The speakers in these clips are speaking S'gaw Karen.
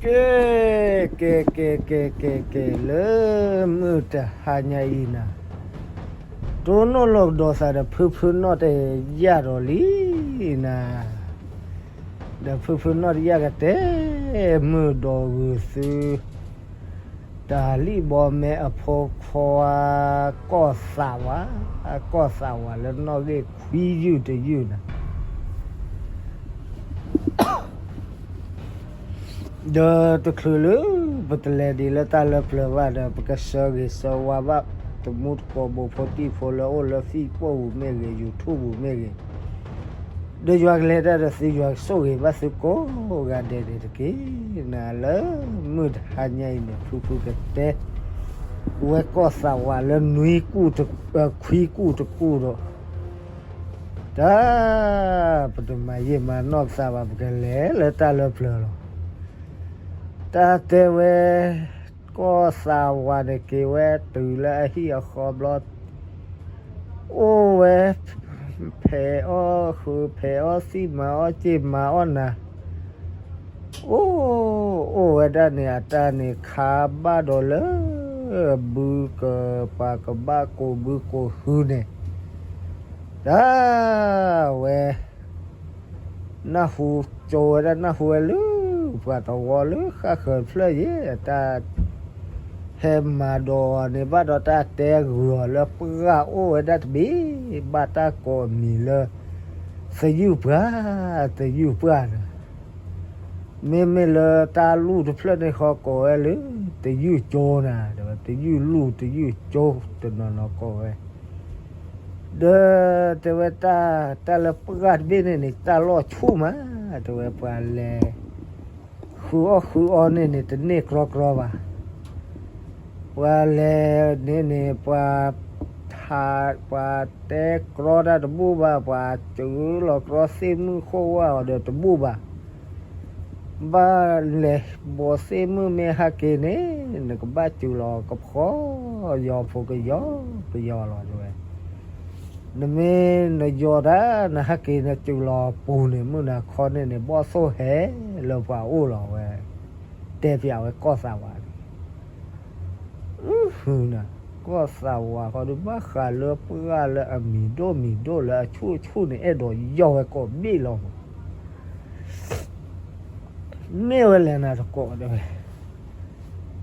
ကဲ, ကဲ, ကဲ, ကဲ, ကဲ, ကဲ, လၢမုၢ်တဟါညါအံၤနၤ, တိၢ်နီၣ်လိာ်ကဒီးသးဒီးဖုဖုနီၣ်တယၢ်ဒီးလံနၤ, ဒီးဖုဖုနီၣ်တယၢ်ကတဲ မုၢ်ဒီးဂုာ်သု တၢ်လံၣ်ဘီမဲအဖိခွါ ကီၢ်သးဝး, ကီၢ်သးဝးလၢနီၣ်ဂံၢ်ခွံယုၢ်တယုၢ်နၤ ဒီးတချုးလၢ ပတလဲၤဒံးလၢတၢ်လၢပျၢၤဘၣ်ဒီး ပကဆၢဂ့ၤဆၢဝါဘၣ် တမူတကိး ဘူးဖိတံၢ်ဖိလၢအိၣ်လၢ Facebook ပူၤမ့ၢ်ဂ့ၤ, YouTube ပူၤမ့ၢ်ဂ့ၤ, ဒီးယွၤကလဲၤတၢ်ဒီးသု ယွၤကဆိၣ်ဂ့ၤဘၣ်သုကိးဂၤဒဲးန့ၣ်တက့ၢ်. နၤလၢမုၢ်တဟါညါအံၤန့ၣ် ဖုဖုကတဲ ဝဲကီၢ်သးဝးလၢနွံကူၣ်တ, ခွံကူၣ်တကူၣ်ဒီး တၢ် ပတမၤယံာ်မၤနီၢ်ပသးဘၣ် ပကလဲၤလၢတၢ်လၢပျၢၤလီၤ. တၢ်တဲဝဲ ကီၢ်သးဝးန့ၣ်က့ၤဝဲတုၤလၢအဟံၣ်အဃီဘျီ အိၣ်ဝဲ ဖဲးအီၣ်ဃုာ် ဖဲးအီၣ်သံၣ် မၤအီၣ်စ့ၢ်မၤအီၣ်နၤ အိၣ်, အိၣ်ဝဲဒၣ်န့ၣ် အတၢ်န့ၣ်ခါဘၣ်ဒီးလၢ ဘုက ပှၤကဘၣ်ကိးဘုကိးဟုန့ၣ် တၢ်ဝဲ နၢ်ဟူကၠိဝဲဒၣ် နၢ်ဟူဝဲလၢ ပှၤတဝီလၢဃၣ်ဃၢၤတဖျၢၣ်ယဲ တၢ် ဟဲမၤဒီးအီၤန့ၣ် ဘၣ်ဒီးတၢ်တဲဂုာ်အီၤလၢ ပှၢ်အိၣ်ဝဲဒၣ်တဘ့ၣ် ဘၣ်တၢ်ကိးအမံၤလၢ သယုၢ်ပှၢ်, သယုၢ်ပှၢ်န့ၣ် မ့မ့ၢ်လၢတၢ်လူၢ်တဖျၢၣ်န့ၣ်ဃီကိးဝဲလၢ သယုၢ်ကၠိနၤ တဲဝဲ သယုၢ်လူၢ် သယုၢ်ကၠိ တနီၤနီၤကိးဝဲ ဒီးတဲဝဲ တၢ်လၢပှၢ်တဘ့ၣ်န့ၣ်န့ၣ် တၢ်လီၢ်ဆူၣ်မး တဲဝဲ ပှၤလဲၤ ဃုအီၣ်ဃုအီန့ၣ်န့ၣ် တန့ၢ်ကြီကြီဘၣ်. ပှၤလဲၤန့ၣ်န့ၣ် ပှၤ ပှၤတဲကြီတၢ်တဘူၣ်ဘၣ်, ပှၤစူးလီၤကြီသ့ၣ်မုၣ်ဃိၣ်ဝါအီၤဒီးတဘူၣ်ဘၣ်. ဘၣ်လဲၤဘီးသ့ၣ်မုၣ်မ့ၢ်ဟဲက့ၤန့ၣ် နကဘၣ်စူးလီၤကဖီ ယီၤဖိကယီၤကယီၤလီၤ တဲဝဲ. နမ့ၢ်နယီၤတၢ် နဟဲက့ၤနစူးလီၤပူၤန့ၣ် မုၢ်နၤခီန့ၣ်န့ၣ် ဘီၣ်သိၣ်ဟဲလၢပှၤအိၣ်လီၤဝဲ တဲပျးဝဲကီၢ်သးဝးန့ၣ် အုနၤ ကီၢ်သးဝးဃီဒုး ဘၣ်ဃးလၢပှၢ်လၢအမံၤဒိၣ်မံၤဒိၣ်လၢအဆူၣ်အဆူၣ်န့ၣ် အဲၣ်ဒိးယီၢ်ဝဲကိးဘ့ၣ်လီၤမး. မ့ၢ်ဝဲလဲၣ်နၤတကိးတဲဝဲ,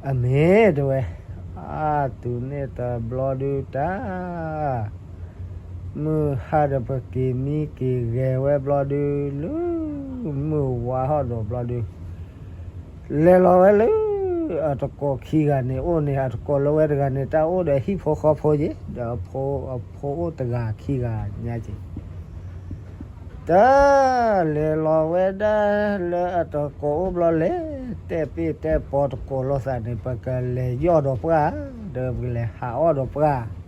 အမ့ၢ်တဲဝဲ, အတုၤန့ၣ်တဘျီဒုးတၢ် မုၢ်ဟါဒီးပက့ၤမံက့ၤဂဲၤဝဲဘျီဒုး လၢမုၢ်ဝါဟီၣ်ဒီးဘျီဒုး လဲၤလီၤဝဲလၢ အတကိးခံဂၤန့ၣ်အိၣ်န့ၣ် အတကိးလၢဝဲတဂၤန့ၣ် တၢ်အိၣ်ဒီးဟံၣ်ဖိဃီဖိယ့ၣ် ဒီးအဖိအိၣ်တဂၤခံဂၤညါက့ၤ တၢ်လဲၤလီၤဝဲဒၣ်လၢအတကိးအိၣ်ဘျီလဲၣ် တဲပ့ၢ်တဲပီတကိးလိာ်သးန့ၣ် ပကလဲၤယီၢ်ဒီးပှၢ် ဒီးပကလဲၤဟးအီၣ်ဒီးပှၢ် အံၤ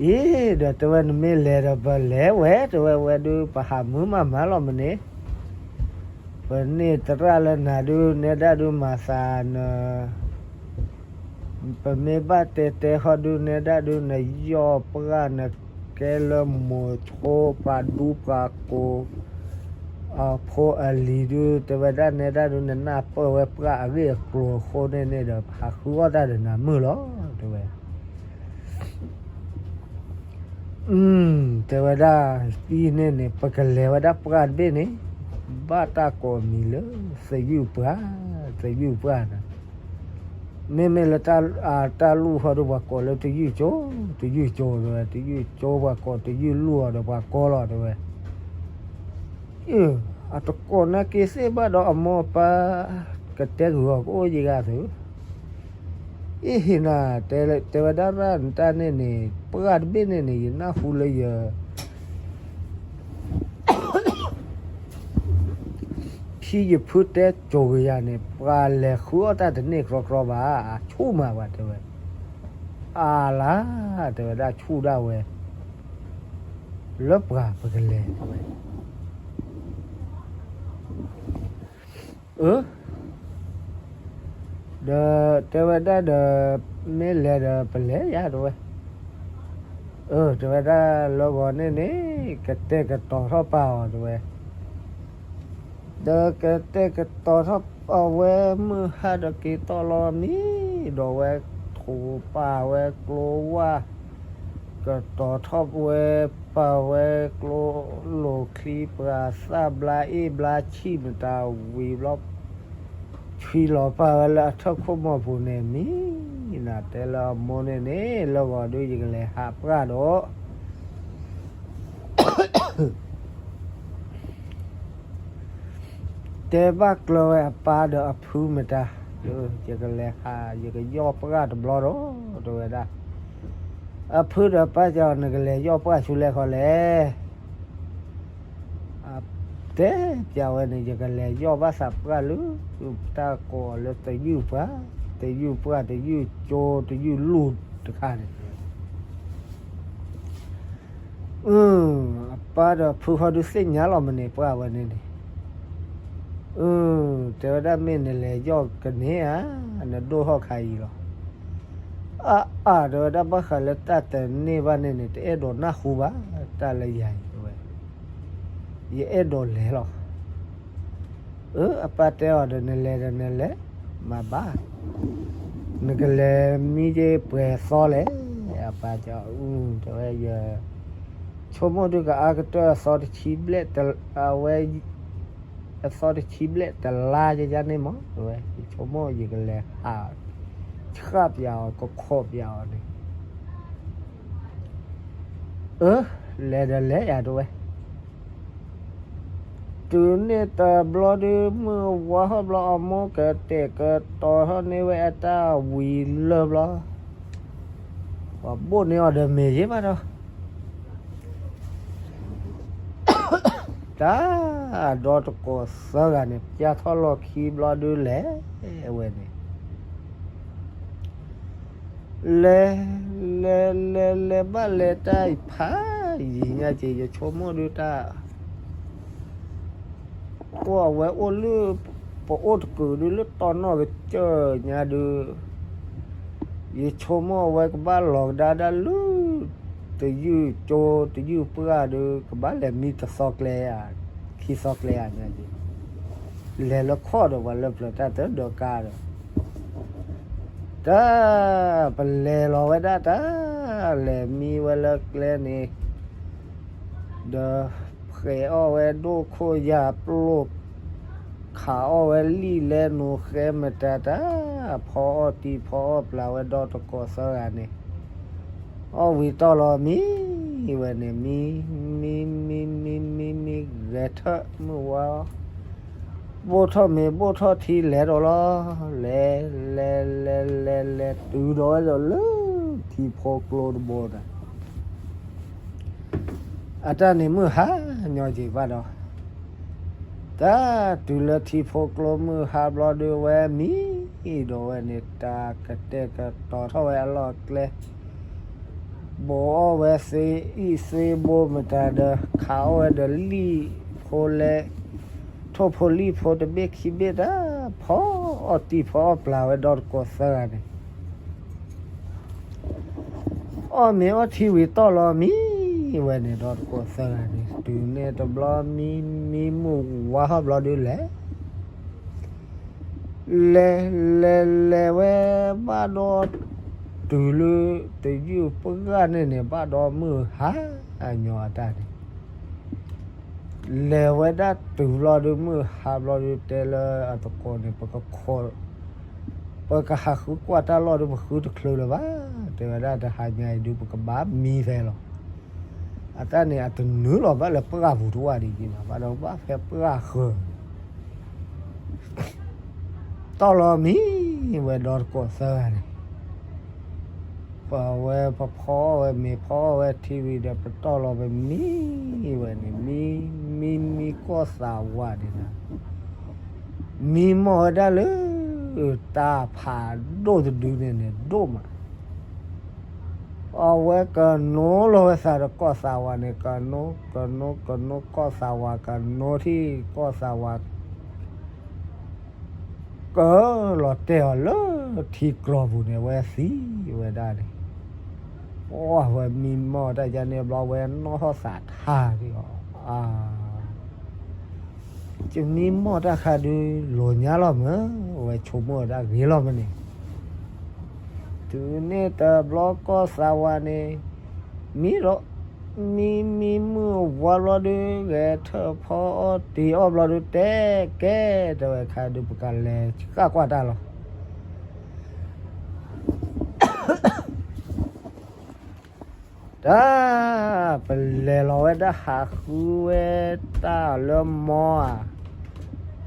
ဒီးတဲဝဲနမ့ၢ်လဲၤဒီးပလဲၤဝဲ တဲဝဲဝဲဒုး ပဟးမုာ်မးမးလီၤမ့ၢ်န့ၣ် ပန့ၢ်သရၣ်လၢနၤဒုး နဲဒၣ်ဒုးမၤသးန ပမ့ၢ်ဘၣ်တဲတဲဃီဒုး နဲဒၣ်ဒုး နယီၢ်ပှၢ် နကဲလၢမိၤဆိ ပှၤဒူပှၤကိး အဖိအလံၤဒုး တဲဝဲဒၣ်နဲဒၣ်ဒုး နနၢ်ပၢၢ်ဝဲပှၢ်အဂ့ၢ်အကျိၤအဃိန့ၣ်န့ၣ်ဒီး ဟးဃုအီၣ်တၢ်ဒီးနၤမုာ်လီၤ တဲဝဲ အု တဲဝဲဒၣ် အံၤန့ၣ်န့ၣ် ပကလဲၤဝဲဒၣ်ပှၢ်တဘ့ၣ်န့ၣ် ဘၣ်တၢ်ကိးအမံၤလၢ သယုၢ်ပှၢ်, သယုၢ်ပှၢ်န့ၣ် မ့မ့ၢ်လၢ တၢ်လူၢ်ဃီဒီးပှၤကိးလၢသယုၢ်ကၠိ, သယုၢ်ကၠိတဲဝဲ, သယုၢ်ကၠိပှၤကိး သယုၢ်လူၢ်အီၤဒီးပှၤကိးလီၤတဲဝဲ. အတကိးနာ်က့သ့ၣ်ဘၣ်ဒီးအမိၢ်အပၢ် ကတဲဂုာ်အီၤကအိၣ်ယံၤဂၤသု အ့ဟ့ၣ်နၤ တဲဝဲဒၣ်ရၣ်နတၢ်န့ၣ်န့ၣ် ပှၢ်တဘ့ၣ်န့ၣ်န့ၣ် ယနၢ်ဟူလၢယ ဖံယဖုတဲကၠိၤကယၤန့ၣ် ပှၤလဲၤဃုအီၣ်တၢ်တန့ၢ်ကြီကြီဘၣ် အဆူၣ်မးဘၣ်တဲဝဲ. အါလါ တဲဝဲဒၣ်ဆူၣ်ဒၣ်ဝဲ လၢပှၤပကလဲၤတဲဝဲ အၢ ဒီးတဲဝဲဒၣ်ဒီး မ့ၢ်လဲၤဒီးပလဲၤယါတဲဝဲ. အၢ တဲဝဲဒၣ်လၢဂီၤန့ၣ်န့ၣ် ကတဲာ်ကတီၤထီၣ်ပာ်အီၤတဲဝဲ. ဒီးကတဲာ်ကတီၤထီၣ် အဝဲမုၢ်ဟါဒီးက့ၤတီၢ်လီၤမံ, ဒီးဝဲထိးပာ်ဝဲကျိဝၢ်, ကတီၤထီၣ်ဝဲပာ်ဝဲကျိလိာ်ချံပှၤသၣ်ဘျါအ့ၣ်ဘျါဆံၣ်မတၤဝံၤဘျီ, ဆွံလီၤပာ်ဝဲလၢအထၢၣ်ခိၣ်မီၢ်ပူၤန့ၣ်မံ, နတဲလၢအမိၢ်န့ၣ်န့ၣ် လၢဂီၤဒုးယကလဲၤဟးပှၢ်ဒီး တဲဘၣ်ကျၢၤဝဲအပၢ်ဒီးအဖုမတၤ, ယကလဲၤဟး ယကယီၢ်ပှၢ်တဘျီဒီး တဲဝဲဒၣ်, အဖုဒီးပၢ်ကီ နကလဲၤယီၢ်ပှၢ်ဆူလဲၣ်ခီလဲၣ်, တဲပျးဝဲန့ၣ် ယကလဲၤယီၢ်ဘၣ်သးပှၢ်လၢ တၢ်ကိးအီၤလၢတယုၢ်ပှၢ်, တယုၢ်ပှၢ် တယုၢ်ကၠိ တယုၢ်လူၢ်တခါန့ၣ် အပၢ်ဒီးဖုဃီဒုးသ့ၣ်ညါလီၤမန့ၣ် ပှၢ်ဝဲန့ၣ်န့ၣ်, တဲဝဲဒၣ်မ့ၢ်နလဲၤယီၢ်ကန့ၢ်ဧါ, နဒိၣ်ထီၣ်ခါအံၤလီၤ. အါအါ တဲဝဲဒၣ်ဘၣ်ဃးလၢတၢ်တန့ၢ်ဘၣ်န့ၣ်န့ၣ် တအဲၣ်ဒိးနၢ်ဟူဘၣ်, တၢ်လၢယၤအံၤတဲဝဲ, ယအဲၣ်ဒိးလဲၤလီၤ. အၢ အပၢ်တဲအီၤဒီး နလဲၤဒီးနလဲၤ, မၤဘၣ်, နကလဲၤမံယပှဲၤသီလဲၣ်, အပၢ်တဲအီၤ, တဲဝဲ ယဆိကမိၣ်ဒုးကအါကတၢၢ်အသီတဆံဘျဲၣ်, အဝဲ အသီတဆံဘျဲၣ်တလါယယါန့ၣ်မး, တဲဝဲ ယဆိကမိၣ်ယကလဲၤဟး ဆှၣ်ပျးအီၤ ကခိးပျးအီၤန့ၣ် အၢ လဲၤဒီးလဲၤယၤ တဲဝဲ, တုၤန့ၣ်တဘျီဒုး မုၢ်ဝါထီၣ်ဘျီ အမိၢ်ကတဲာ်ကတီၤထီၣ်န့ၢ်ဝဲအတၢ်ဝံၤလၢဘျီ, ပှၤဘိၣ်န့ၢ်အီၤဒီးမ့ၢ်ယ့ၢ်ဘၣ်ဒီး တၢ်ဒီတကိးသၢဂၤန့ၣ် ပျၢ်ထီၣ်လီၢ်ခံဘျီဒုးလဲၤဝဲန့ၣ်, လဲၤ လဲၤ လဲၤ လဲၤဘၣ်လဲၤတၢ်အံၤဖးယံၤညါက့ၤ ယဆိကမိၣ်ဒုးတၢ် အိၣ်အဝဲအိၣ်လၢ ပအိၣ်တကုာ်ဒုးလၢတီနီၢ်ကစၢၢ်ညါဒုး, ယဆိကမိၣ်အဝဲကဘၣ်လီၤကဒါဒၣ်လၢ တယုၢ်ကၠိတယုၢ်ပှၢ်ဒုး ကဘၣ်လဲၤမံတသီကျဲဧါ, ခံသီကျဲဧါညါက့ၤ, လဲၤလၢခီၣ်ဒီးပှၤလၢပျၢၤတၢ်တဒၢကါဒီး တၢ် ပလဲၤလီၤဝဲဒၣ်တၢ် လဲၤမံဝဲလၢကျဲန့ၣ် ဒီးဖှဲးအီၣ်ဝဲဒိၣ်ခိၣ်ယၢ်ပျိၢ် ခးအီၣ်ဝဲလံာ်လဲနိဃဲမတၤတၢ် ဖီအီၣ်တံၢ်ဖီအီၣ်ပျၢ်ဝဲဒီတကိးသၢဂၤန့ၣ် အီၣ်ဝံၤတီၢ်လီၤမံဝဲန့ၣ် မံ မံ မံ မံ မံ ဂဲၤထၢၣ်မုၢ်ဝါ ဘိၣ်ထီၣ်မ့ၤဘိၣ်ထီၣ်ထံလဲၤဒီးလီၤ. လဲၤ လဲၤ လဲၤ လဲၤ လဲၤ တုၤဒီးဝဲဒီးလၢထံဖိကျိတဘိဒီး အတၢ်န့ၣ်မုၢ်ဟါညီက့ၤဘၣ်ဒီး တၢ်တုၤလၢထံဖိကျိမုၢ်ဟါဘျီဒုးဝဲမံ ဒီးဝဲန့ၣ် တၢ်ကတဲာ်ကတီၤထီၣ်ဝဲအလီၢ်အကျဲ ဘိးအီၣ်ဝဲသ့အံၣ်သ့ဘိမတၤဒီး ခးအီၣ်ဝဲဒီးလံာ်ဖိလဲ ထိၣ်ဖိလံာ်ဖိတဘ့ၣ်ခံဘ့ၣ်တၢ် ဖီအီၣ်တံၢ်ဖီအီၣ်ပျၢ်ဝဲဒီတကိးသၢဂၤန့ၣ် အီၣ်မ့ၤအီထံဝံၤတီၢ်လီၤမံဝဲန့ၣ် ဒီတကိးသၢဂၤန့ၣ် တုၤန့ၣ်တဘျီမံ မံမုၢ်ဝါထီၣ်ဘျီဒုးလဲၤ လဲၤ လဲၤ လဲၤဝဲဘၣ်ဒီး တုၤလၢတယုၢ်ပှၢ်န့ၣ်န့ၣ် ဘၣ်ဒီးမုၢ်ဟါအညီအတၢ်န့ၣ် လဲၤဝဲဒၣ်တုၤဘျီဒုး မုၢ်ဟါဘျီဒုးတဲလၢအသကိးန့ၣ် ပကဟးဃုကွၢ်တၢ်လီၢ်ဒုး ပဃုတချုးလၢၤဘၣ် တဲဝဲဒၣ် တဟါညါအံၤဒုး ပကဘၣ်မံဖဲလီၤ. အတၢ်န့ၣ် အတနုာ်လီၤဘၣ်လၢပှၢ်ပူၤတဝၢ်ဒံးက့ၤဘၣ် ဘၣ်ဒီးဘၣ်ဖဲပှၢ်ဃၢၤ တီၢ်လီၤမံဝဲဒီတကိးသၢဂၤန့ၣ် ပဝဲပဖီအီၣ်ဝဲမ့ၤ ဖီအီၣ်ဝဲထံဝံၤဒီး ပတီၢ်လီၤပမံဝဲန့ၣ် မံ မံ မံကီၢ်သးဝးန့ၣ် မံမီၢ်ဝဲဒၣ်လၢ တၢ်ဖးဒိၣ်တဒုန့ၣ်န့ၣ် ဒိၣ်မး အဝဲကနိလီၤဝဲသးဒီးကီၢ်သးဝးန့ၣ် ကနိ ကနိ ကနိကီၢ်သးဝး ကနိထံၣ်ကီၢ်သးဝး ကလီၤတဲာ်အီၤလၢထံကျီပူၤန့ၣ် အဝဲသံဝဲဒၣ်န့ၣ် ပှၢ်ဝဲမံမီၢ်တၢ်ယါန့ၣ်ဘျီ ဝဲနီၣ်ထီၣ်သးထါဒံးအီၤ အါ ယမံမီၢ်တၢ်ခါဒုး လီၤညါလီၤမး, အဝဲဆိကမိၣ်ဝဲဒၣ်ဂ့ၤလီၤမးန့ၣ်, တုၤန့ၣ်တဘျီကီၢ်သးဝးန့ၣ် မံဒီး မံမံမုၢ်ဝါဘျီဒုး ဂဲၤထၢၣ်ဖီအီၣ်တ့ၤအီၣ်ဘျီဒုး တဲကဲ, တဲဝဲခါဒုး ပကလဲၤဃၣ်ကွၢ်တၢ်လီၤ. တၢ် ပလဲၤလီၤဝဲဒၣ်ဟးဃုဝဲတၢ်လၢမီဧါ,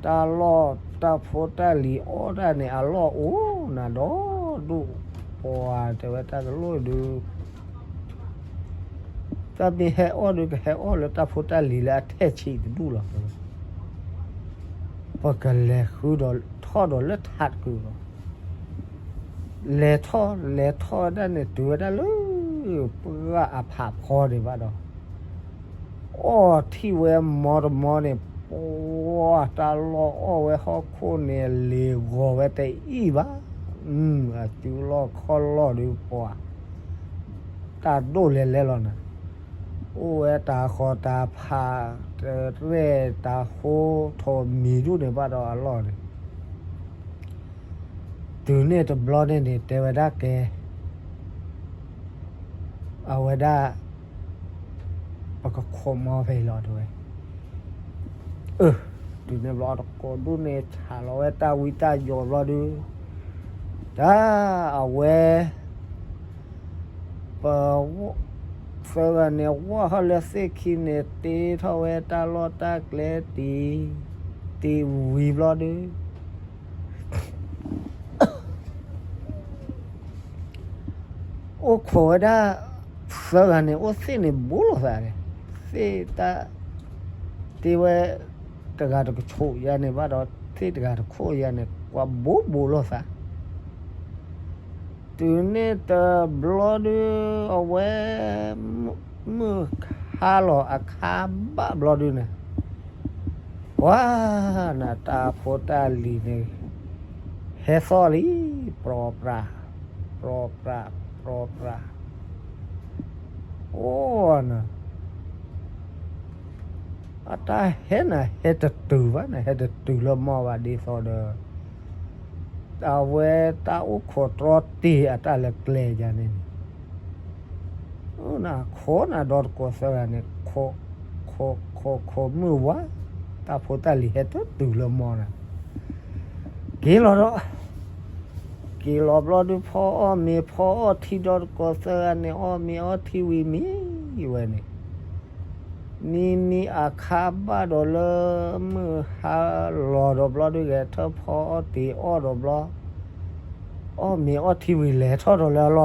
တၢ်လီၢ်တၢ်ဖိတၢ်လံၤအီၣ်တၢ်န့ၣ် အလီၢ်အိၣ်နၤဒီဒူၣ်, ပှၤတဲဝဲတၢ်ကလိၣ်ဒုး တၢ်မ့ၢ်ဟဲအီၣ်ဒုး ကဟဲအီၣ်လၢတၢ်ဖိတၢ်လံၤလၢအထဲဆံးတဒူၣ်လီၤ. ပကလဲၤဃုဒီးထီၣ်ဒီးလၢထးတကုာ်လီၤ. လဲၤထီၣ်လဲၤထီၣ်ဝဲဒၣ်န့ၣ် တုၤဝဲဒၣ်လၢ ပှၢ်အဖးဖီန့ၣ်ဘၣ်ဒီး အီၣ်ထံၣ်ဝဲမီတမီန့ၣ် ပှၢ်တၢ်လီၢ်အီၣ်ဝဲဟီၣ်ခိၣ်န့ၣ် လ့ၤဂီၤဝဲတအံၣ်ဘၣ်, အစုလီၢ်ခီၣ်လီၢ်ဒုးပှၤ တၢ်ဒိၣ်လဲၤလဲၤလီၤနၤ, အိၣ်ဝဲတၢ်ဃီၤတၢ်ဖး တရဲၣ်တၢ်ဃိ ထိးမံၤဒူၣ်န့ၣ်ဘၣ်ဒီးအလီၢ်န့ၣ် တုၤန့ၣ်တဘျီန့ၣ်န့ၣ် တဲဝဲဒၣ်ကဲ, အဝဲဒၣ် ပကခိးမီဖဲအံၤလီၤ တဲဝဲ. အၢ တုၤန့ၣ်ဘျီတကိးဒူၣ်န့ၣ် ဆးလီၤဝဲတၢ်ဝံတၢ်ယိးဘျီဒုး တၢ်အဝဲ ပ သၢဂၤန့ၣ် ဝၢ်ထီၣ်လၢသ့ၣ်ခံန့ၣ် တ့ထီၣ်ဝဲတၢ်လီၢ်တၢ်ကျဲတ့, တ့ဝံၤဘျီဒုး အိၣ်ခိးဝဲဒၣ် သၢဂၤန့ၣ် အိၣ်သ့ၣ်န့ၣ်ဘူးလိာ်သးန့ၣ်, သ့ၣ်တၢ် တ့ဝဲ တဂၤတကဆိးယၤန့ၣ်ဘၣ်ဒီး သ့ၣ်တဂၤတခိၣ်ယၤန့ၣ် ကွၢ်ဘူးဘူးလိာ်သး တုၤန့ၣ်တဘျီဒုး အဝဲ မုၢ်ဟါလီၤအခါဘၣ်ဘျီဒုးန့ၣ် ပှၤ နတၢ်ဖိတၢ်လံၤန့ၣ် ဟဲသီၣ်လံ ပြီပြး ပြီပြး ပြီပြး အိၣ်နၤ အတၢ်ဟဲနၤ ဟဲတတုၤဘၣ်နၤ ဟဲတတုၤလၢမီၢ်ဘၣ်ဒ်သိးဒီး အဝဲတၢ်အိၣ်ခိးတြီတ့ၢ်အတၢ်လၢကျဲယၤန့ၣ်န့ၣ် နခိးနၤဒီတကိးသၢဂၤန့ၣ် ခိး ခိး ခိး ခိးမုၢ်ဝါ တၢ်ဖိတၢ်လံၤဟဲတတုၤလၢမီၢ်နၤ က့ၤလီၤဒီး က့ၤလီၤဘျီဒုး ဖီအီၣ်မ့ၤဖီအီၣ်ထံဒီတကိးသၢဂၤန့ၣ် အီၣ်မ့ၤအီထံဝံၤမံဝဲန့ၣ် မံမံအခါဘၣ်ဒီးလၢ မုၢ်ဟါလီၤဒီးဘျီဒုး ဂဲၤထၢၣ်ဖီအီၣ်တ့ၤအီၣ်ဒီးဘျီ အီၣ်မ့ၤအီထံဝံၤ လဲၤထီၣ်ဒီးလၢအလီၢ်လီၤ.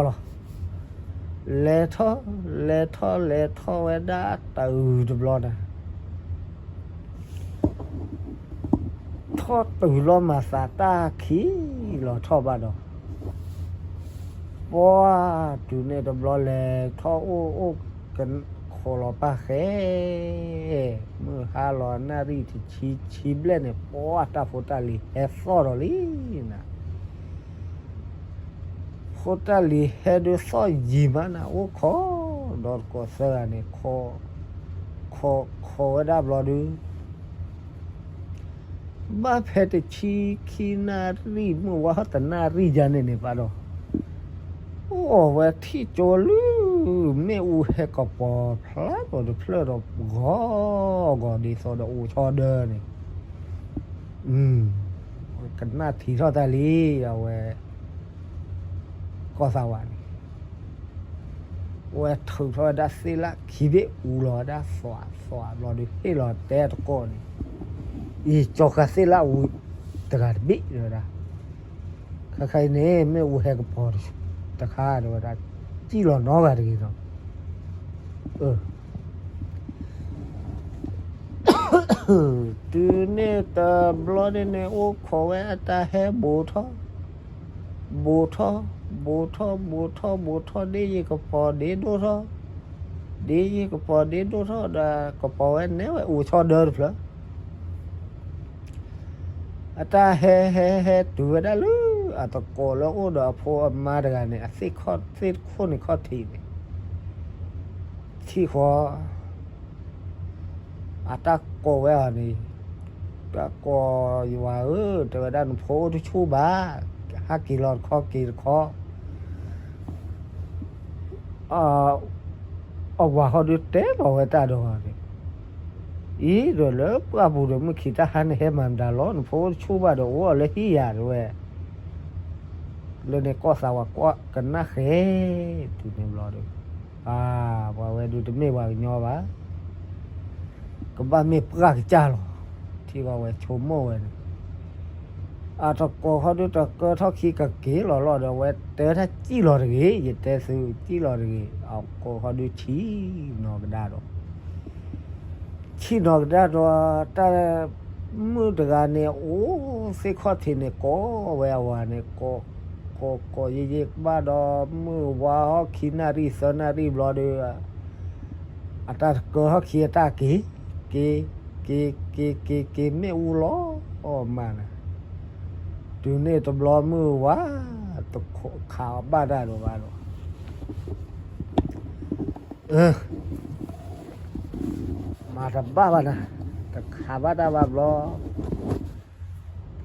လဲၤထီၣ် လဲၤထီၣ် လဲၤထီၣ်ဝဲဒၣ်တၢ်အုးတဘျီနၤ ထီၣ်တုၤလီၤမၤသးတၢ်ခံလီၤထီၣ်ဘၣ်ဒီး ပှၤ တုၤန့ၣ်တဘျီလဲၤထီၣ်အိၣ်အိၣ်ကခိးလီၤပၢ်ဃဲ မုၢ်ဟါလီၤနၣ်ရံၣ်တဆံဆံဘျဲၣ်န့ၣ် ပှၤတၢ်ဖိတၢ်လံၤဟဲသီၣ်ဒီးလံနၤ ဖိတၢ်လံၤဟဲဒုးသီၣ်ယံၤမးနၤ အိၣ်ခိး ဒီးတကိးသၢဂၤန့ၣ် ခိး ခိး ခိးဝဲဒၣ်ဘျီဒုး ဘၣ်ဖဲတဆံခံနၣ်ရံၣ် မုၢ်ဝါတနၣ်ရံၣ်ယါန့ၣ်န့ၣ်ဘၣ်ဒီး အိၣ်ဝဲထံၣ်ကၠိလၢ မ့ၣ်အူဟဲကပီၤဖျါထီၣ်တဖျၢၣ်ဒီးဂီၤဂီၤဒ်သိးဒီးအိၣ်ဆီဒၢန့ၣ် ကနၣ်ထံထီၣ်တၢ်လံ အဝဲ ကီၢ်သးဝးန့ၣ် ဝဲထုးထီၣ်ဝဲဒၣ်သ့ၣ်လၣ်ခံဘ့ၣ်အူလီၤဝဲဒၣ်သွးသွးဘျီဒုး ဟ့ၣ်လီၤတဲတကိးန့ၣ် အံၤကၠီဃာ်သ့ၣ်လၣ်အူတဂၤတဘ့ၣ်ဝဲဒၣ် ခဲခါအံၤန့ၣ် မ့ၣ်အူဟဲကပီၤတခါတဲဝဲဒၣ် စံၣ်လီၤနီဂၤတဂ့ၤနီၤ တုၤန့ၣ်တဘျီန့ၣ်န့ၣ် အိၣ်ခိးဝဲအတၢ်ဟဲဘူးထီၣ် ဘူးထီၣ် ဘူးထီၣ် ဘူးထီၣ် ဘူးထီၣ် ဒ်ယကပီၤဒ်ဒိၣ်ထီၣ် ဒ်ယကပီၤဒ်ဒိၣ်ထီၣ်ဒီး ကပီၤဝဲနဲဝဲအိၣ်ဆီဒၢတဖျၢၣ် အတၢ်ဟဲဟဲဟဲတုၤဝဲဒၣ်လၢ အတကိးလၢအိၣ်ဒီးအဖိအမါတဂၤန့ၣ် အသ့ၣ်ခိၣ်သ့ၣ်တခိၣ်န့ၣ်ခီၣ်ထံးန့ၣ် ထံၣ်ဃီ အတၢ်ကိးဝဲအီၤန့ၣ် ကိးယဝၤဧၢ, တဲဝဲဒၣ် နဖိအိၣ်တဆူၣ်ဘၣ်, ဟးက့ၤလီၤတခီက့ၤတခီ. အဝၤဃီဒုးတဲလီၤဝဲတၢ်ဒီးန့ၣ်, အံၤဒီးလၢပှၢ်ပူၤဒီး မုၢ်ခံတၢ်ဟါန့ၣ်ဟဲမၤမတၤလီၤ, နဖိအိၣ်တဆူၣ်ဘၣ်ဒီး အိၣ်အီၤလၢဟံၣ်ယၤ တဲဝဲ. လၢန့ၣ်ကီၢ်သးဝးကွၢ်ကနၣ်ဃဲ, တုၤန့ၣ်ဘျီဒီး အါ, ပှၤဝဲဒုးတမ့ၢ်ပှၤကညီဘၣ်, ကဘၣ်မ့ၢ်ပှၢ်ကစၢ်လီၤ. ထံၣ်ဘၣ်ဝဲဆိကမိၣ်ဝဲန့ၣ်, အတကိးဃီဒုးတကၢထီၣ်ခံကက့ၤလီၤလီၤဒီး အဝဲတဲတၢ်စံၣ်လီၤတဂ့ၤ, ယတဲသုစံၣ်လီၤတဂ့ၤ. အကိးဃီဒုးဆံးနီၤကဒါဒီး ဆံးနီၤကဒါဒီး တၢ်မုၣ်တဂၤန့ၣ် အိၣ်သ့ၣ်ခီၣ်ထံးန့ၣ် ကိးဝဲအဝၤန့ၣ် ကိး, ကိးကိးယံာ်ယံာ်ကဘၣ်ဒီး မုၢ်ဝါဟီၣ်ခံနၣ်ရံၣ်သၢနၣ်ရံၣ်ဘျီဒီး အတၢ်တကၢထီၣ်ခံအတၢ်က့ၤ, က့ၤ, က့ၤ, က့ၤ, က့ၤ, က့ၤ, မ့ၣ်အူလီၤအီၣ်မးနၤ. တုၤန့ၣ်တဘျီမုၢ်ဝါ တခးအီၤဘၣ်တၢ်ဒီးဘၣ်ဒီး မၤတဘၣ်ဘၣ်နၤ, တခးဘၣ်တၢ်ဘၣ်ဘျီ,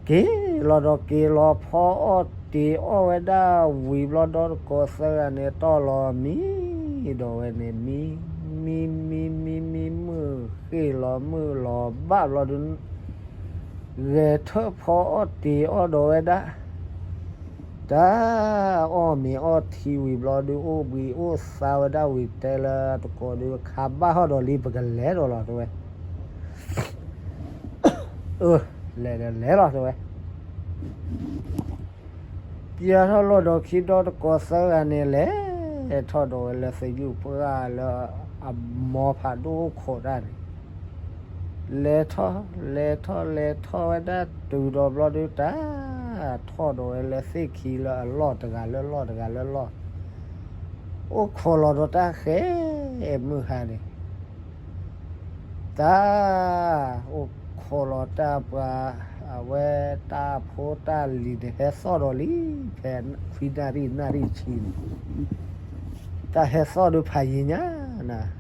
က့ၤလီၤဒီးက့ၤလီၤဖီအီၣ်တ့ၤအီၣ်ဝဲဒၣ်ဝံၤဘျီဒီး တကိးသၢဂၤန့ၣ် တီၢ်လီၤမံဒီးဝဲန့ၣ် မံ, မံ, မံ, မံ, မံ, မုၢ်ဃ့ၢ်လီၤမုၢ်လီၤဘၣ်ဘျီဒီး ဂဲၤထၢၣ်ဖီအီၣ်တ့ၤအီၣ်ဒီးဝဲဒၣ် တၢ်အီၣ်မ့ၤအီထံဝံၤဘျီဒုး အိၣ်ဘှံးအိၣ်သါဝဲဒၣ်ဝံၤတဲလၢတကိးဒုး ခးဘၣ်ထီၣ်ဒီးလံ ပကလဲၤဒီးလီၤတဲဝဲ, လဲၤဒီးလဲၤလီၤတဲဝဲ. ပျၢထီၣ်လီၢ်ဒီးခံဒီတကိးသၢဂၤန့ၣ် လဲၤထီၣ်ဒီးဝဲလၢသယုၢ်ပှၢ်လၢအမိၢ်ဖးဒိၣ်အိၣ်ခိးတၢ်န့ၣ် လဲၤထီၣ်, လဲၤထီၣ်, လဲၤထီၣ်ဝဲဒၣ်တုၤဒီးဘျီဒုးတၢ် ထီၣ်ဒီးဝဲလၢသ့ၣ်ခံလၢအလီၢ်တဂၤလၢလီၢ်တဂၤလၢလီၢ်, အိၣ်ခိးလီၤဒီးတၢ်ဃဲ မုၢ်ဟါန့ၣ် တၢ် အိၣ်ခိးလီၤတၢ်ပှၤ အဝဲတၢ်ဖိတၢ်လံၤန့ၣ် ဟဲသီၣ်ဒီးလံ ဖဲခွံနၣ်ရံၣ်နၣ်ရံၣ်ဆံန့ၣ် တၢ်ဟဲသီၣ်ဒုးဖးယံၤညါနၤ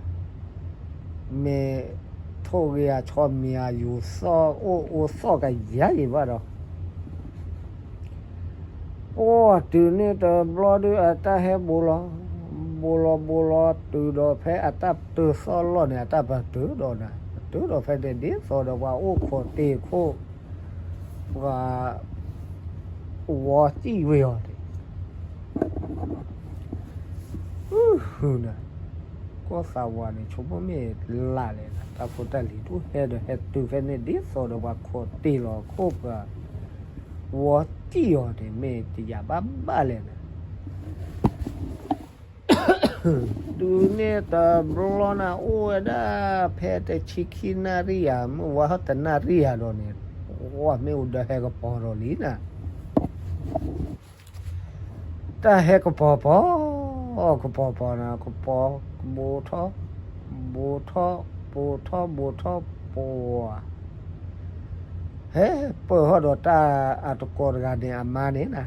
မ့ၢ်ထိၣ်ဂ့ၤအဆီမံၤအယူၤ သီၣ်အိၣ်အိၣ်သီၣ်ကယၤယံၤဘၣ်ဒီး ပှၤတုၤန့ၣ်တဘျီဒုး အတၢ်ဟဲဘိးလီၤ, ဘိးလီၤဘိးလီၤ တုၤဒီးဖဲအတၢ်ပတုာ်သီၣ်လီၢ်န့ၣ် အတၢ်ပတုာ်ဒီးနၤ ပတုာ်ဒီးဖဲန့ၣ် ဒ်သိးဒီးပှၤအိၣ်ခိးတ့ၢ်ခိၣ် ပှၤ ဝီစံၣ်ဝ့ၤအီၤန့ၣ် န ကီၢ်သးဝးန့ၣ် ဆိကမိၣ်မ့ၢ်လၢ်လဲၣ် တၢ်ဖိတၢ်လံၤဒိၣ်ဟဲဒီးဟဲတုၤဖဲန့ၣ် ဒ်သိးဒီးပှၤခိးတ့ၢ်လီၤခိၣ်ပှၤ ဝီစံၣ်အီၤန့ၣ် မ့ၢ်တယာ်ဘၣ်ဘၣ်လဲၣ်နၤ တုၤန့ၣ်တဘျီနၤ အိၣ်ဝဲဒၣ်ဖဲတဆံခံနၣ်ရံၣ်ဧါ မုၢ်ဝါဟီၣ်တနၣ်ရံၣ်ဧါဒီးန့ၣ် ဝဲမ့ၣ်အူဒၢဟဲကပီၤဒီးလံနၤ တၢ်ဟဲကပီၤပီၤ ကပီၤပီၤနၤ ကပီၤ ကဘိးထီၣ် ဘိးထီၣ် ဘိးထီၣ် ဘိးထီၣ် ပှၤ ဟဲပၢၢ်ဟီၣ်ဒီးတၢ်အတကိးတဂၤန့ၣ် အမါန့ၣ်နၤ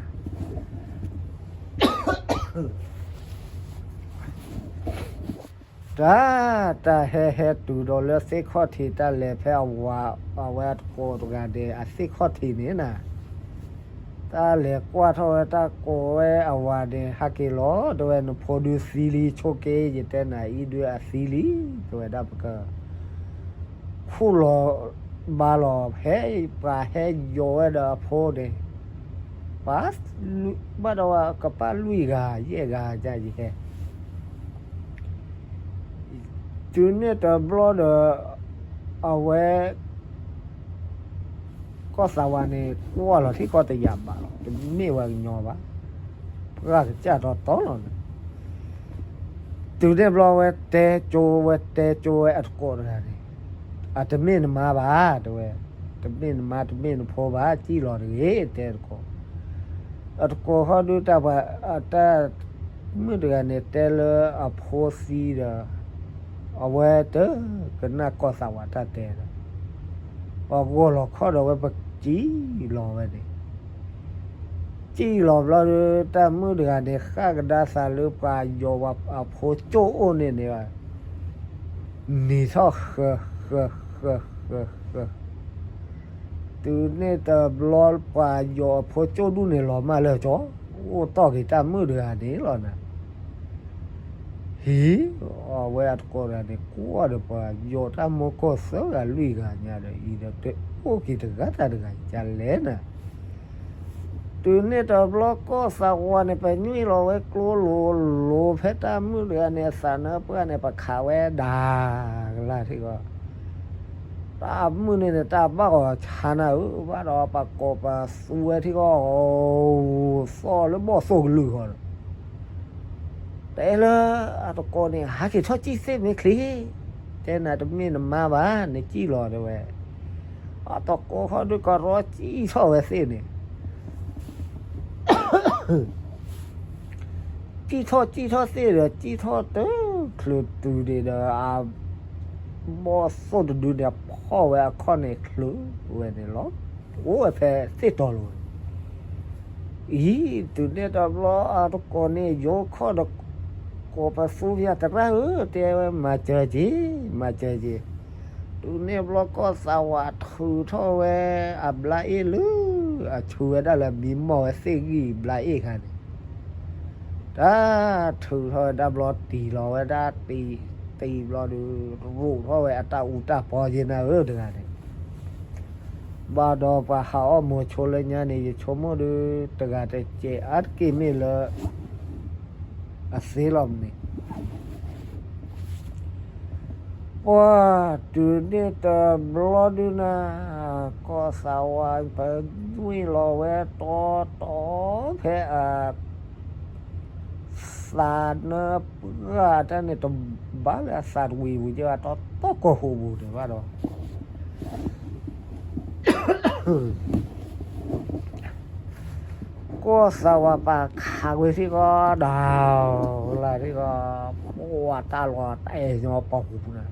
တၢ် တၢ်ဟဲဟဲတုၤဒီးလၢသ့ၣ်ခီၣ်ထံး တၢ်လဲၤဖဲအဝၤ အဝဲအတကိးတဂၤန့ၣ် အသ့ၣ်ခီၣ်ထံးန့ၣ်နၤ တၢ်လဲၤကွၢ်ထီၣ်ဝဲတၢ်ကိးဝဲအဝၤန့ၣ် ဟဲက့ၤလီၤ တဲဝဲ နဖိဒုးသံလံ ဆိက့ယတဲနၤအံၤဒုးအသံလံ တဲဝဲဒၣ်ပက ခူၣ်လီၤဘါလီၤ ဟဲပှၤဟဲယိးဝဲဒီးအဖိန့ၣ် ပှၤ ဘၣ်ဒီးဝဲကပၣ်လွံၢ်ဂၤ ယဲၢ်ဂၤယဲၢ်ဂၤ တုၤန့ၣ်တဘျီဒီး အဝဲ ကီၢ်သးဝးန့ၣ် ကွၢ်လီၤထံကီၢ်တယာ်ဘၣ်လီၤ တမ့ၢ်ဝဲကညီဘၣ် ပှၢ်ကစၢ်တီတီလီၤန့ၣ် တုၤန့ၣ်ဘျီဝဲတဲကၠိ ဝဲတဲကၠိဝဲအတကိးတဂၤန့ၣ် အတမ့ၢ်နမါဘၣ် တဲဝဲ တမ့ၢ်နမါ တမ့ၢ်နဖိဘၣ် စံၣ်လီၤတဂ့ၤ တဲတကိး အတကိးဃီဒုးတၢ်ပှၤ အတၢ် မုၣ်တဂၤန့ၣ်တဲလၢအဖိသံဒီး အဝဲတကနၣ်ကီၢ်သးဝးတၢ်တဲဒီး ပှၤဂီၢ်လီၤခီၣ်ဒီးဝဲပစံၣ်လီၤဝဲန့ၣ် စံၣ်လီၤဘျီဒီး တၢ်မုၣ်တဂၤန့ၣ် ဃၣ်ကဒါသးလၢပှၤယီၤဝဲအဖိကၠိအိၣ်န့ၣ်န့ၣ် နံၤထီၣ်ဃၢၤဃၢၤဃၢၤဃၢၤဃၢၤ တုၤန့ၣ်တဘျီပှၤယီၤအဖိကၠိၣ်ဒူၣ်န့ၣ်လီၤမၢ်လၢကၠီ, အိၣ်တီၢ်က့ၤတၢ်မုၣ်တဂၤန့ၣ်လီၤနၤ. ဟံး, အဝဲအတကိးတဂၤန့ၣ် ကွၢ်ဒီးပှၤယီၤတၢ်မူကီၢ်သၢဂၤလွံၢ်ဂၤညါဒီး အံၤဒီးတအိၣ်က့ၤတဂၤတၢ်တဂၤ ကလဲၣ်နၤ. တုၤန့ၣ်တဘျီကီၢ်သးဝးန့ၣ် ပညွံၣ်လီၤဝဲကျိလိၤလိၤ ဖဲတၢ်မုၣ်တဂၤန့ၣ် အသးနၢပှၢ်န့ၣ် ပခးဝဲဒၣ်ကလၢ်ထံကီၢ်, တၢ်မုၣ်န့ၣ်န့ၣ် တၢ်ဘၣ်အီၤဆါနၤဧၢ ဘၣ်ဒီးပကိးပသူဝဲထံကီၢ်, သီၣ်လၢဘီၣ်သိၣ်ကလုာ်ဃီဒီး တဲလၢအတကိးန့ၣ် ဟးက့ၤထီၣ်စံၣ်သ့ၣ်မ့ၢ်ချ့, တဲနၤတမ့ၢ်နမါဘၣ် နစံၣ်လီၤတဲဝဲ. အတကိးဃီဒုးကရီစံၣ်ထီၣ်ဝဲသ့ၣ်န့ၣ် စံၣ်ထီၣ်စံၣ်ထီၣ်သ့ၣ်ဒီး စံၣ်ထီၣ်တချုးတုၤန့ၣ်ဒီး အဘီၣ်သိၣ်တဒုန့ၣ် ဖီၣ်ဝဲအခီၣ်န့ၣ်ချုးဝဲန့ၣ်လီၤ. အိၣ်ဝဲဖဲသ့ၣ်တီၤလိၤ အံၤ, တုၤန့ၣ်တဘျီအတကိးန့ၣ် ယိခီၣ်ဒီး ကိးပသူဖဲသရၣ်ဧၢ တဲဝဲ မၤစၢၤက့ၤ, မၤစၢၤက့ၤ. တုၤန့ၣ်ဘျီကီၢ်သးဝးထုးထီၣ်ဝဲအဘျါအ့ၣ်လၢ အဆူဝဲဒၣ်လၢမံမီၢ်ဝဲသ့ၣ်ဂံၢ်ဘျါအ့ၣ်ခါန့ၣ် တၢ်ထုးထီၣ်ဝဲဒၣ်ဘျီတံၢ်လီၤဝဲဒၣ်တံၢ်, တံၢ်ဘျီဒီး ရိးထီၣ်ဝဲအတၢ်အူတၢ်ပီက့ၤနၤဧၢတဂၤန့ၣ် ဘၣ်ဒီးပှၤဟးအီၣ်မူၤဆိလၢညါန့ၣ် ယဆိကမိၣ်ဒီး တဂၤတစဲးအါတက့ၢ်မ့ၢ်လၢ အသ့လီၤမးန့ၣ် ပှၤတုၤန့ၣ်တဘျီဒုနၤ ကီၢ်သးဝးပညွံၣ်လီၤဝဲတီတီ ဖဲအ သးနၢပှၢ်တၢ်န့ၣ် တဘၣ်လၢအသးတဝံၤပူၤကဲဘၣ် တီတီကီၢ်ဃိာ်ပူၤန့ၣ်ဘၣ်ဒီး ကီၢ်သးဝးပာ်ခးကွံာ်ထံကီၢ်ဒီး လၢထံကီၢ် ပှၤတၢ်လီၤတၢ်အဲၣ်ညီပီၢ်ပူၤပူၤန့ၣ်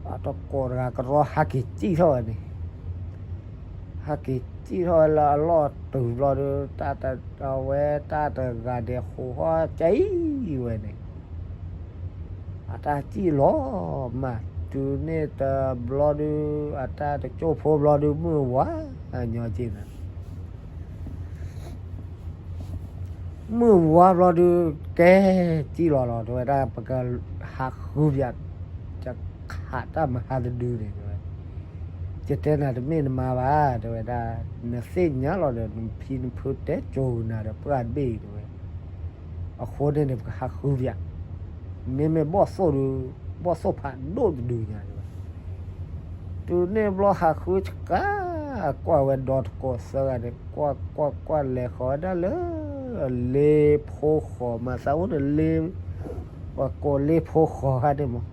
အတကိးတဂၤကရီဟးက့ၤစံၣ်ထီၣ်ဝဲန့ၣ် ဟဲက့ၤစံၣ်ထီၣ်ဝဲလၢအလီၢ်တုၤဘျီဒီး တၢ်တဝဲတၢ်တဂၤဒဲးဃိဟီၣ်ကၠံဝဲန့ၣ် အတၢ်စံၣ်လီၤမး တုၤန့ၣ်တဘျီဒု အတၢ်တကၠိၢ်ဖိဘျီဒု မုၢ်ဝါညီက့ၤနၤ မုၢ်ဝါဘျီဒု ကဲစံၣ်လီၤလီၤ တဲဝဲဒၣ် ပကဟးဃုပၠး ယခးတၢ်မဟါတဒုန့ၣ် တဲဝဲ ယတဲနၤတမ့ၢ်နမါဘၣ် တဲဝဲဒၣ် နသ့ၣ်ညါလီၤဒီး နဖံနဖုတဲကိၤနၤဒီး ပှၢ်တဘ့ၣ်အံၤ တဲဝဲ အဃိန့ၣ်န့ၣ် ပကဟးဃုပၠး မ့မ့ၢ်ဘီၣ်သိၣ်ဒု ဘီၣ်သိၣ်ဖးဒိၣ်တဒုညါ တဲဝဲ တုၤန့ၣ်ဘျီဟးဃုဆကး ကွၢ်ဝဲဒီတကိးသၢဂၤန့ၣ် ကွၢ်ကွၢ်ကွၢ်လဲၤဃီၤဝဲဒၣ်လၢ လ့ဖိဃီၤ မၤသးအိၣ်န့ၣ်လ့ ပှၤကိးလ့ဖိဃီၤခါန့ၣ်မး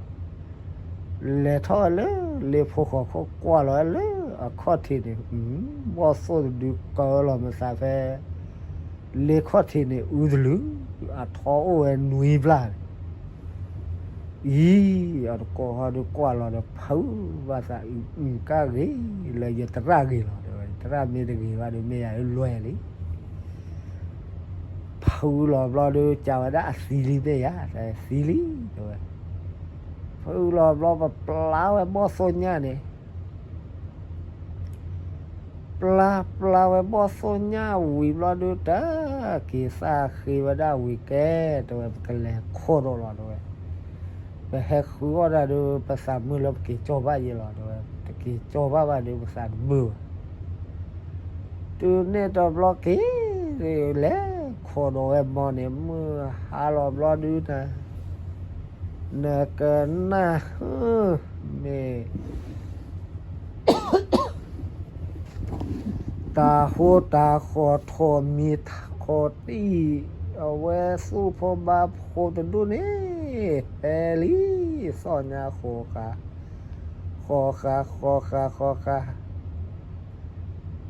လဲၤထီၣ်ဝဲလၢ လ့ဖိဃီၤခိၣ် ကွၢ်လီၤဝဲလၢအခီၣ်ထံးန့ၣ် ဘီၣ်သိၣ်တဒုကၢလီၤမၤသးဖဲ လ့ခီၣ်ထံးန့ၣ် အုတလုာ် အထီအိၣ်ဝဲနွံဘျၣ်န့ၣ် အံၤ အတကိးဟီဒုးကွၢ်လီၤဒီး ဖုးဘၣ်သးအုး အုးကၢ်ဂ့ၤ လၢယသရၣ်ဂ့ၤလီၤ တဲဝဲ သရၣ်မ့ၢ်တဂ့ၤဘၣ်ဒီး မ့ၢ်ယၤလွဲၢ်လံ ဖုးလီၤဘျီဒုး ကးဝဲဒၣ်အသံလံမ့ၢ်ယၤ သံလံ တဲဝဲ ဖုးလီၤဘျီ ပပျၢ်ဝဲဘီၣ်သိၣ်ညၣ်န့ၣ် ပျၢ်ပျၢ်ဝဲဘီၣ်သိၣ်ညၣ်ဝံၤဘျီဒုး တၢ်က့ၤသၣ်ဃ့ဝဲဒၣ်ဝံၤကဲ တဲဝဲ ပကလဲၤခိၣ်ဒီးလီၤ တဲဝဲ ပဟဲဃုအီၣ်တၢ်ဒုး ပသးမုာ်လၢပက့ၤကၠီၢ်ဘၣ်ယဲလီၤ တဲဝဲ တက့ၤကၠီၢ်ဘၣ်ဘၣ်ဒုး ပသးတမုာ်ဘၣ် တုၤန့ၣ်တဘျီက့ၤ လဲၤခိၣ်ဒီးဝဲမီန့ၣ် မုၢ်ဟါလီၤဘျီဒုးနၤ နကနၣ်ဟၢ မ့ၢ် တၤဟိတၤဃီၤထိးမံၤထိးတံၢ် အဝဲသူၣ်ဖိဘါဖိတဒူၣ်န့ၣ် ဟဲလံ သီၣ်ညါဃီၤဃာ် ဃီၤဃာ် ဃီၤဃာ် ဃီၤဃာ်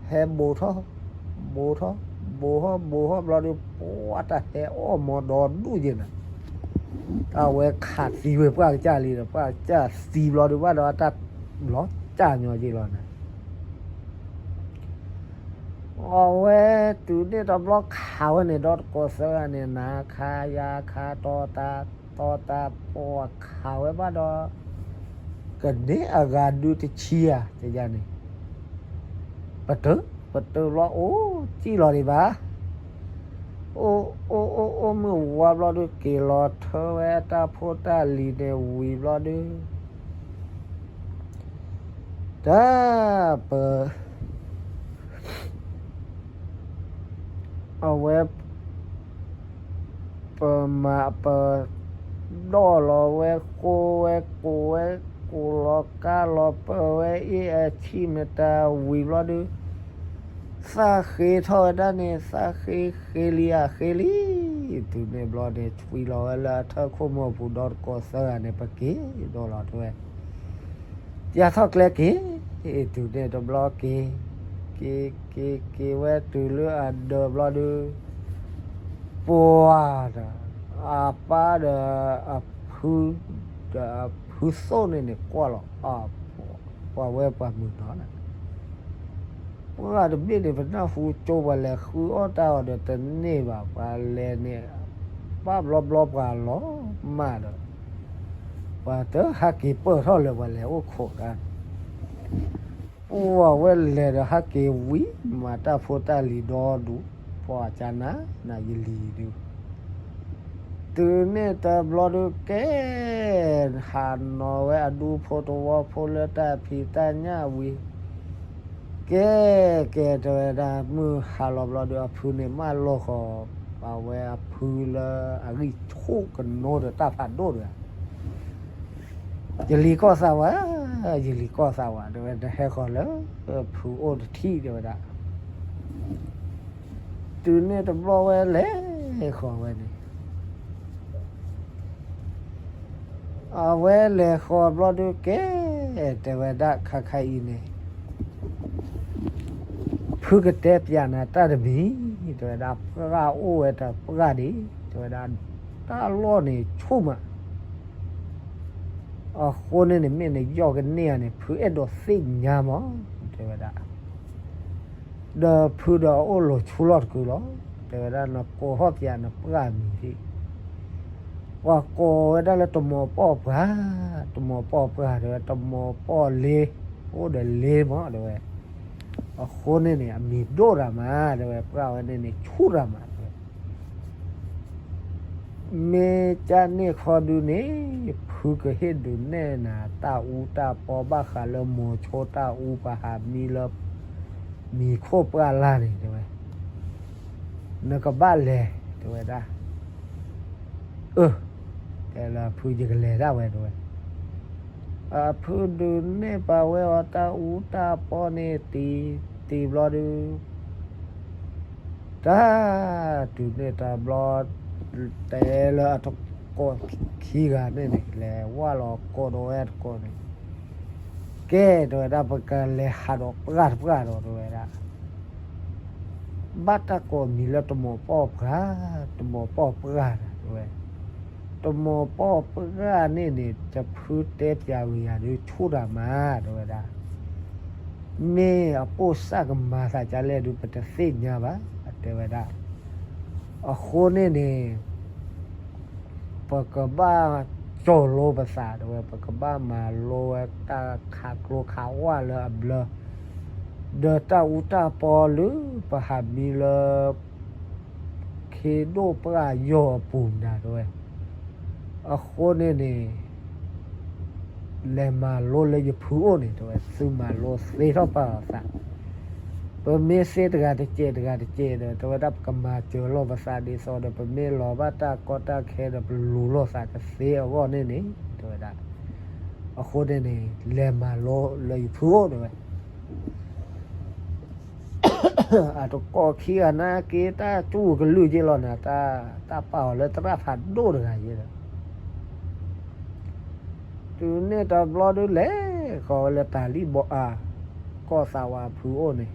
ဟဲဘိးထီၣ် ဘိးထီၣ် ဘိးထီၣ် ဘိးထီၣ်ဘျီဒီး ပှၤတၢ်ဟဲအီၣ်မီဒီဒူၣ်ယဲနၤ တၢ်ဝဲခးသံဝဲပှၢ်ကစၢ်လံဒီး ပှၢ်ကစၢ်သံဘျီဒီး ဘၣ်ဒီးအတၢ်လီၤကၢ်ညီက့ၤလီၤနၤ အဝဲတုၤန့ၣ်တဘျီခးဝဲန့ၣ် ဒီတကိးသၢဂၤန့ၣ် နၤခါယၤခါ တီတၢ် တီတၢ် ပှၤခးဝဲဘၣ်ဒီး ကန့ၢ်အဂၤဒုတဆံဧါ တယၤန့ၣ် ပတုာ်, ပတုာ်ဘျီအိၣ်စံၣ်လီၤဒံးဘၣ်. အိၣ်အိၣ်အိၣ်အိၣ်မုၢ်ဝါဘျီဒုး က့ၤလီၤထၢဝဲအတၢ်ဖိတၢ်လံၤန့ၣ်ဝံၤဘျီဒုး တၢ်ပ အဝဲ ပမၤပ ဒီၣ်လီၤဝဲဃိဝဲကိးဝဲ ကိးလီၤကါလီၤပၢဝဲအ့ၣ်အဆံၣ်မတၤဝံၤဘျီဒုး သးဃ့ထီၣ်ဝဲဒၣ်န့ၣ် သးဃ့ဃ့လံဧါဃ့လံ. တုၤန့ၣ်ဘျီန့ၣ် ဆွံလီၤဝဲလၢအထၢၣ်ခိၣ်မီၢ်ပူၤဒီတကိးသၢဂၤန့ၣ် ပက့ၤဒီးလီၤတဲဝဲ ယၤထီၣ်ကျဲက့ၤ, တုၤန့ၣ်တဘျီက့ၤ, က့ၤက့ၤက့ၤဝဲတုၤလၢအဒၢးဘျီဒုး ပှၤဒီး အပၢ်ဒီးအဖု ဒီးအဖုသိၣ်န့ၣ်န့ၣ် ကွၢ်လီၤ ပှၤဝဲပှၤမုာ်နီၤ ပှၤတဘ့ၣ်န့ၣ် ပနၢ်ဟူကၠိပှၤလဲၤဃုအီၣ်တၢ်အီၤဒီးတန့ၢ်ဘၣ် ပှၤလဲၤန့ၣ် ဘၣ်ဘျီဘျီပှၤလီၤမၢ်ဒီး ပှၤတဟးက့ၤပၢၢ်ထီၣ်လၢပှၤလဲၤအိၣ်ခိးတၢ်န့ၣ် ပှၤဝဲလဲၤဒီးဟးက့ၤဝံၤ မၤတၢ်ဖိတၢ်လံၤဒီဒူၣ် ပှၤကနၤ နယလံၤဒုး တုၤန့ၣ်တဘျီဒုးကဲ ဟးနီၤဝဲအဒူဖိတဝီဖိလၢတၢ်ဖံးတၢ်ညၣ်ဝံၤ ကဲ ကဲတဲဝဲဒၣ် မုၢ်ဟါလီၤဘျီဒုး အဖုန့ၣ်မၢလီၤဃီၤ အဝဲအဖုလၢအဂံၢ်ဆူၣ်ကနိဒီးတၢ်ဖးဒိၣ်တဂၤ ယလံၤကီၢ်သးဝး, ယလံၤကီၢ်သးဝး တဲဝဲ နဟဲဃီၤလၢ ဖုအိၣ်တထံၣ် တဲဝဲဒၣ် တုၤန့ၣ်တဘျီဝဲလဲၤဃီၤဝဲန့ၣ် အဝဲလဲၤဃီၤဘျီဒုးကဲ တဲဝဲဒၣ်ခါခါအံၤန့ၣ် ဖုကတဲပျးနၤတၢ်တမံၤ တဲဝဲဒၣ် ပှၢ်အိၣ်ဝဲတပှၢ်ဒံး တဲဝဲဒၣ် တၢ်လီၢ်န့ၣ်ဆူၣ်မး အဃိန့ၣ်န့ၣ် မ့ၢ်နယီၢ်ကန့ၢ်ဧါန့ၣ် ဖုအဲၣ်ဒိးသ့ၣ်ညါမး တဲဝဲဒၣ် ဒီးဖုဒီးအအိၣ်လီၤဆူလီၢ်တကုာ်လီၤ တဲဝဲဒၣ် နကိးထီၣ်ပျးနပှၢ်မံၤသ့ၣ် ပှၤကိးဝဲဒၣ်လၢတမီၤပီၢ်ပှၢ်, တမီၤပီၢ်ပှၢ် တဲဝဲ တမီၤပီၢ်လ့, အိၣ်ဒီးလ့မး တဲဝဲ, အဃိန့ၣ်န့ၣ် အမံၤဒိၣ်တၢ်မး တဲဝဲ ပှၢ်ဝဲန့ၣ်န့ၣ် ဆူၣ်တၢ်မး တဲဝဲ မ့ၢ်ကန့ၢ်ခီဒုန့ၣ် ဖုကဟ့ၣ်ဒုးနဲၣ်နၤတၢ်အူတၢ်ပီဘၣ်ဃးလၢမိၤဆိတၢ်အူပှၤဟးမံလၢ မံၤခိၣ်ပှၢ်လၢ်န့ၣ် တဲဝဲ, နကဘၣ်လဲၤ တဲဝဲဒၣ်, အၢ တဲလၢဖုယကလဲၤဒၣ်ဝဲ တဲဝဲ, အဖုဒုးနဲၣ်ပာ်ဝဲအီၤတၢ်အူတၢ်ပီန့ၣ် တံၤတံၤဘျီဒုး တၢ် တုၤန့ၣ်တဘျီ တဲလၢအတကိးခံဂၤန့ၣ်န့ၣ် လဲၤဝဲလီၤကိးဒီးဝဲတကိးန့ၣ်, ကဲ တဲဝဲဒၣ် ပကလဲၤဟးဒီးပှၢ်တပှၢ်ဒီး တဲဝဲဒၣ်, ဘၣ်တၢ်ကိးမံၤလၢတမီၤပီၢ်ပှၢ်, တမီၤပီၢ်ပှၢ် တဲဝဲ, တမီၤပီၢ်ပှၢ်န့ၣ်န့ၣ် တဖုတဲပၠးဝံၤယၤဒုးဆူၣ်တၢ်မး တဲဝဲဒၣ် မ့ၢ်အပိၢ်စၢ်ကမၤသးဒ်လဲၣ်ဒုး ပတသ့ၣ်ညါဘၣ် တဲဝဲဒၣ်, အဃိန့ၣ်န့ၣ် ပကဘၣ်ကၠီၤလိပသး တဲဝဲ, ပကဘၣ်မၤလိဝဲတၢ်ခးကျိခးဝၣ်လၢအဘျၢ, ဒီးတၢ်အူတၢ်ပီလၢပဟးမံလၢ ခ့ဒိၣ်ပှၢ်ယီၤအပူၤမတၤ တဲဝဲ, အဃိန့ၣ်န့ၣ် လဲၤမၤလိလၢယဖုအိၣ်န့ၣ် တဲဝဲ, သုမၤလိသ့ထီၣ်ပာ်အသး, ပမ့ၢ်သ့တဂၤတကဲးတဂၤတကဲးဒီး တဲဝဲဒၣ် ပကမၤစၢၤလိာ်ပသးဒ်သိးဒီး ပမ့ၢ်လီၤဘၣ်တၢ်ကီတၢ်ခဲဒီး ပလူၤလိာ်သးကသ့အဂီၢ်န့ၣ်န့ၣ် တဲဝဲဒၣ်, အဃိန့ၣ်န့ၣ် လဲၤမၤလိလၢယဖုအိၣ် တဲဝဲ အတကိးခံဂၤန့ၣ်က့ၤ တၢ်တူၢ်ကလုၢ်က့လီၤနၤ, တၢ်ပာ်အီၤလၢသရၣ်ဖးဒိၣ်တဂၤယဲဒီး, တုၤန့ၣ်တဘျီဒုး လဲၤဃီၤဝဲလၢတၢ်လံၣ်ဘီအါ ကီၢ်သးဝးဖုအိၣ်န့ၣ်,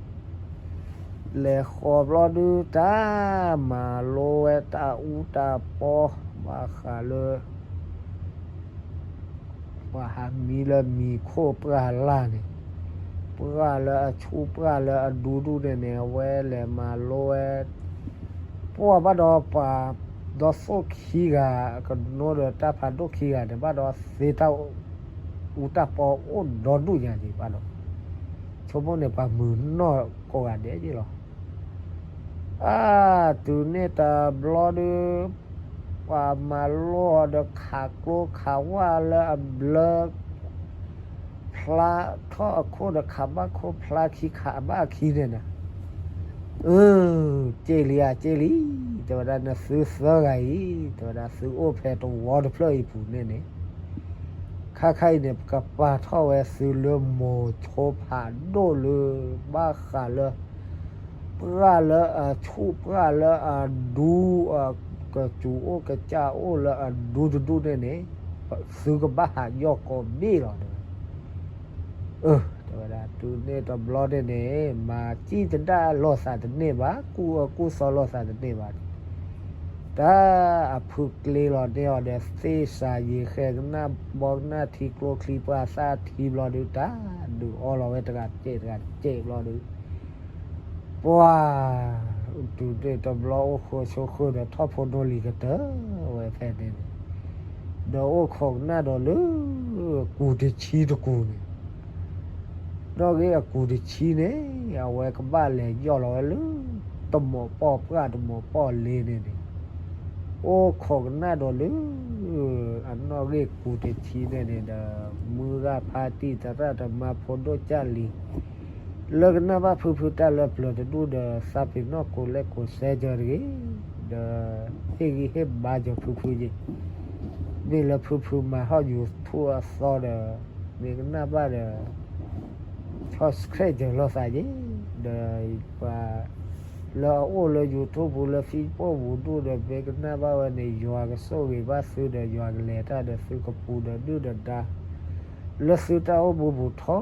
လဲၤဃီၤဘျီဒုး တၢ်မၤလိဝဲတၢ်အူတၢ်ပီ ဘၣ်ဃးလၢ ပှၤဟးမံလၢမံၤခိၣ်ပှၢ်လၢ်န့ၣ်, ပှၢ်လၢအဆူၣ်ပှၢ်လၢအဒူဒူၣ်န့ၣ်န့ၣ် အဝဲလဲၤမၤလိဝဲ, ပှၢ်ဘၣ်ဒီးပှၤဒီသိၣ်ခံဂၤ ကနိဒီးတၢ်ဖးဒိၣ်ခံဂၤန့ၣ် ဘၣ်ဒီးသ့တၢ်အူတၢ်ပီအိၣ်ဒီဒူၣ်ညါက့ၤဘၣ်ဒီး, ဆိကမိၣ်န့ၣ် ပှၤမုာ်နီၢ် ကိးဂၤဒဲးက့လီၤ. အ တုၤန့ၣ်တဘျီဒီး ပှၤမၤလိအီၤဒီးခးကျိခးဝၣ်လၢအဘျၢ ဖျါထီၣ်အခိၣ်ဒီးခးဘၣ်ခိၣ်ဖျါခံခးဘၣ်ခံန့ၣ်နီၤ. အၢ က့လံဧါ က့လံ, တဲဝဲဒၣ်နသုသၢဂၤအံၤ တဲဝဲဒၣ်သုအိၣ်ဖဲတဝီတဖျၢၣ်အံၤပူၤန့ၣ်န့ၣ် ခါခါအံၤန့ၣ် ပကပာ်ထီၣ်ဝဲသုလၢမိၤဆိဖးဒိၣ်လၢ ဘၣ်ဃးလၢ ပှၢ်လၢအဆူၣ် ပှၢ်လၢအဒူ ကစူၤအိၣ်ကစၢ်အိၣ်လၢအဒူတဒူၣ်န့ၣ်န့ၣ် သုကဘၣ်ဟးယီၢ်ကိးဘ့ၣ်လီၤ တဲဝဲ. အၢ တဲဝဲဒၣ် တုၤန့ၣ်တဘျီန့ၣ်န့ၣ် မၤစံၣ်တဒၣ်လိာ်သးတန့ၢ်ဘၣ်, ကူၣ်အၢကူၣ်သီလိာ်သးတန့ၢ်ဘၣ်. တၢ်အဖုကျ့လီၤန့ၢ်အီၤဒီး သ့ၣ်စၤယံၤဃဲကနၣ်ဘီကနၣ်ထံကျိချံပှၢ်သၣ်ထံဘျီဒုး တၢ်ဒုးအီလီၤဝဲတဂၤတစဲးတဂၤတစဲးဘျီဒုး ပှၤ တုၤန့ၣ်တဘျီအိၣ်ဃုဆိဃုဒီးထီၣ်ဖိနီၣ်လံၤကတၢၢ်ဝဲဖဲန့ၣ်န့ၣ် ဒီးအိၣ်ခိးကနၣ်ဒီးလၢ ကူၣ်တဆံတကူၣ်န့ၣ် နီၣ်ဂံၢ်အကူၣ်တဆံန့ၣ် အဝဲကဘၣ်လဲၤယီၢ်လီၤဝဲလၢ တမိးပီၢ်ပှၢ်တမိးပီၢ်လ့န့ၣ်န့ၣ် အိၣ်ခိးကနၣ်ဒီးလၢ အနီၣ်ဂံၢ်ကူၣ်တဆံန့ၣ်န့ၣ်ဒီး မုၢ်ဂၢ်ဖါတံၢ်သရၣ်သမါဖိဒိၣ်ကၢ်လံၤ လၢကနၣ်ဘၣ်ဖုဖုတၢ်လၢပျၢၤတဒူၣ်ဒီး သးပ့ၤနီၣ်ကိးလဲၣ်ကိးစဲကၢတဂ့ၤ, ဒီးဟ့ၣ်ဂံၢ်ဟ့ၣ်ဘါကၢဖုဖုယ့ၣ်, မ့ၢ်လၢဖုဖုမၤဟီၣ် YouTube အသီဒီး မ့ၢ်ကနၣ်ဘၣ်ဒီး subscribe ကၢလိာ်သးယ့ၣ်, ဒီးပှၤ လၢအအိၣ်လၢ YouTube ပူၤလၢ Facebook ပူၤဒူၣ်ဒီး မ့ၢ်ကနၣ်ဘၣ်ဝဲန့ၣ် ယွၤကဆိၣ်ဂ့ၤဘၣ်သုဒီး ယွၤကလဲၤတၢ်ဒီးသုကပူၤဒီးဒုၣ်ဒီးဒါ လၢသုတၢ်အိၣ်မူပူၤထီ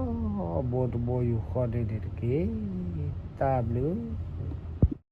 ဘိတဘိယူၢ်ဃီန့ၣ်န့ၣ်တက့ၢ်. တၢ်ဘျုး